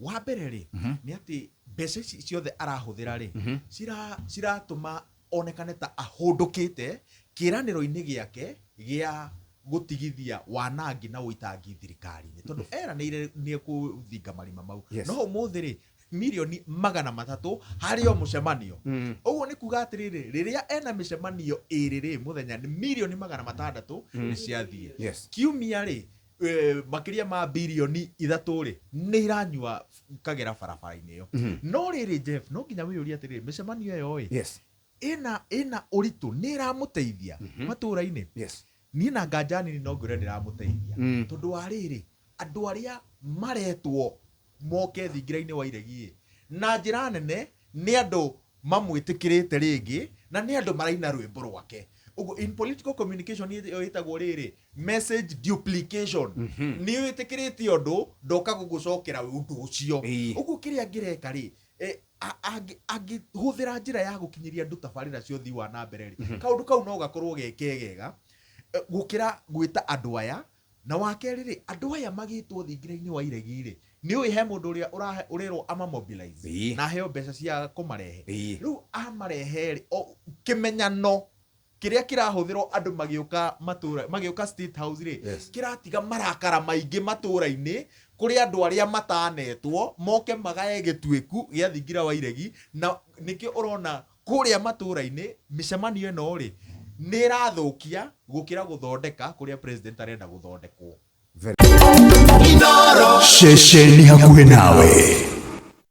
Wa mbere rĩ, nĩ atĩ mbeca ici ciothe arahũthĩra rĩ, ciratũma onekane ta ahũndũkĩte kĩranĩro-inĩ gĩake gĩa gũtigithia wanangi na ũitangi thirikari-inĩ, tondũ eranĩire nĩ ekũthinga marima mau. No ũmũthĩ rĩ, mirioni 300 harĩ o mũcemanio. Ũguo nĩ kuga atĩrĩrĩ, rĩrĩa ena mĩcemanio ĩrĩ rĩ mũthenya, nĩ mirioni 600 nĩ ciathiĩ. Kiumia rĩ, makĩria ma birioni 3 rĩ, nĩ iranyua kagera barabara-inĩ ĩyo. No rĩrĩ, Jeff, no nginya wĩyũrie atĩrĩrĩ, mĩcemanio ĩyo ĩ ĩna ũritũ, nĩ ĩramũteithia matũũra-inĩ? Niĩ na nganja nini no ngwĩre ndĩramũteithia, tondũ wa rĩrĩ, andũ arĩa maretwo moke thingira-inĩ wa iregi ĩ, na njĩra nene nĩ andũ mamwĩtĩkĩrĩte rĩngĩ na nĩ andũ maraina rwĩmbo rwake. Ũguo in political communication ĩyo ĩtagwo rĩrĩ message duplication. Nĩ wĩtĩkĩrĩte ũndũ, ndoka gũgũcokera ũndũ ũcio. Ũguo kĩrĩa angĩreka rĩ, angĩhũthĩra njĩra ya gũkinyĩria andũ tabarĩra cia ũthii wa na mbere rĩ, kaũndũ kau no gakorwo ge kegega gũkĩra gwĩta andũ aya. Na wa kerĩ rĩ, andũ aya magĩtwo thingira-inĩ wa iregi rĩ, nĩ ũĩ he mũndũ ũrĩa ũrerwo amamobilize na aheo mbeca cia kũmarehe. Rĩu amarehe rĩ, kĩmenyano kĩrĩa kĩrahũthĩrwo andũ magĩũka matũra, magĩũka State House rĩ, kĩratiga marakara maingĩ matũra-inĩ kũrĩ andũ arĩa matanetwo moke magae gĩtuĩku gĩa thingira wa iregi. Na nĩkĩo ũrona kũrĩa matũra-inĩ mĩcemanio ĩno rĩ, nĩ ĩrathũkia gũkĩra gũthondeka kũrĩa president arenda gũthondekwo. Ceceni hakuhĩ nawe.